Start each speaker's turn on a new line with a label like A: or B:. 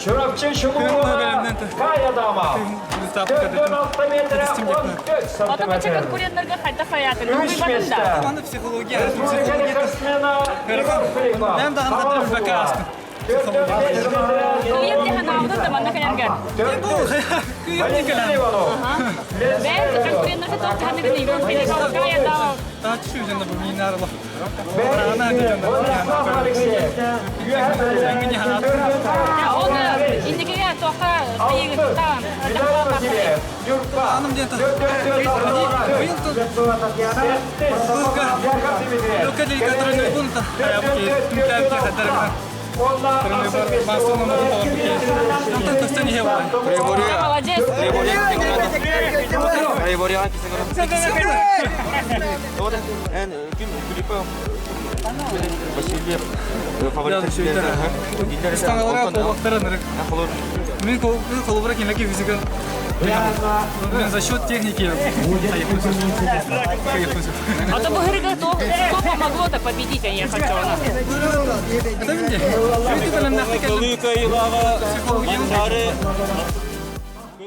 A: Чурапчы Чулуула Кая Дама. 4,6 метра 14
B: Ото бача
A: сантиметр.
B: конкурентларга хайдах хаятын?
A: Үс миэстэ.
C: Аны психология.
A: Республика рекордсмена Егор Филиппов.
C: Мен даҕаны хатырым бэкэ ааспыт.
A: 4,5 метра.
B: Кыйып деханаабытын да манна кэлэргэр.
C: Кыйып кэлэн.
B: Бэйэн конкурентларга тоқ ханыгын Егор Филиппов Кая Дама.
C: Таачы сүүрдэн бу минарла.
A: Владислав Алексеев.
B: Он инникиге тоққа кыйыгыттан.
A: Виталий Васильев. Нюрба.
C: Аным диэн быйыл
B: Молодец.
C: За счет техники.
B: А то быһырыга то что помогло-то победить, а я хочу.
C: Это